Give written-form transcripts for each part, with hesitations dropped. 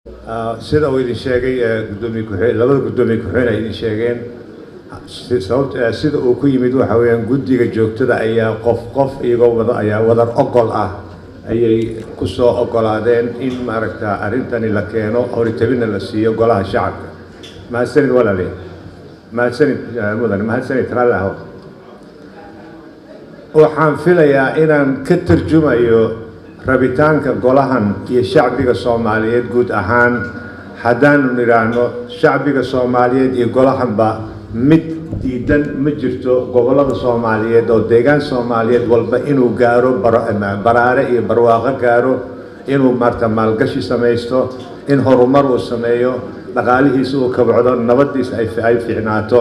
Sida uu idin sheegay gudoomiye ku-xigeen, labada guddoomiye ku-xigeen ay idin sheegeen sababta sida uu ku yimid, waxa weeyaan guddiga joogtada ayaa qof qof iyagoo wada ayaa wadar ogol ah ayay ku soo ogolaadeen in maaragta arrintani la keeno, horitabina la siiyo golaha shacabka. Mahadsanid walaale, mahadsanid mudane, mahadsanid, raalli ahow. Waxaan filayaa inaan ka tarjumayo rabitaanka golahan iyo shacbiga Soomaaliyeed guud ahaan haddaanu nidhaahno shacbiga Soomaaliyeed iyo golahanba mid diidan ma jirto gobollada Soomaaliyeed oo deegaan Soomaaliyeed walba inuu gaaro baraare iyo barwaaqo gaaro, inuu maarta maalgashi samaysto, in horumar uu sameeyo, dhaqaalihiisa uu kabcdo, nabadiisa ay fiicnaato.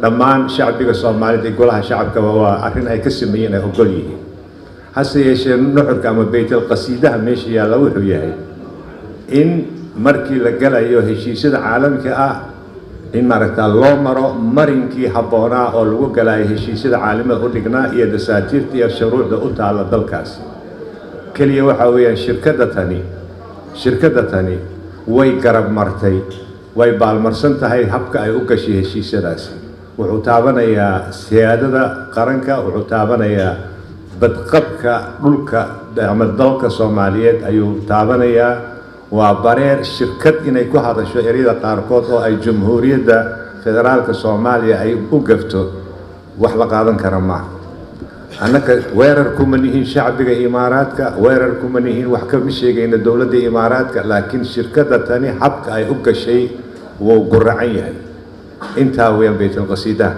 Dhammaan shacbiga Soomaaliyeed iyo golaha shacabkaba waa arrin ay ka sameeyeen, ay ogol yihiin. Hase yeeshee nuxurka ama baytal qasiidaha meesha yaalla wuxuu yahay in markii la galayo heshiisyada caalamka ah in maaragta loo maro marinkii habboonaa oo lagu galayo heshiisyada caalamada u dhignaa iyo dasaatiirta iyo shuruucda u taalla dalkaas. Keliya waxaa weeyaan shirkadda tani way garab martay, way baalmarsan tahay habka ay u gashay heshiisyadaasi. Wuxuu taabanayaa siyaadada qaranka, wuxuu taabanayaa badqabka dhulka ama dalka Soomaaliyeed ayuu taabanayaa. Waa bareer shirkad inay ku hadasho ereyada qaarkood oo ay Jamhuuriyadda Federaalka Soomaaliya ay u gafto, wax la qaadan kara maaha. Annaka weerar kuma nihin shacbiga Imaaraadka, weerar kuma nihin, wax kama sheegayna dowladda Imaaraadka, laakiin shirkadda tani habka ay u gashay wuu guracan yahay. Intaa weeyaan baytalqasiidaha.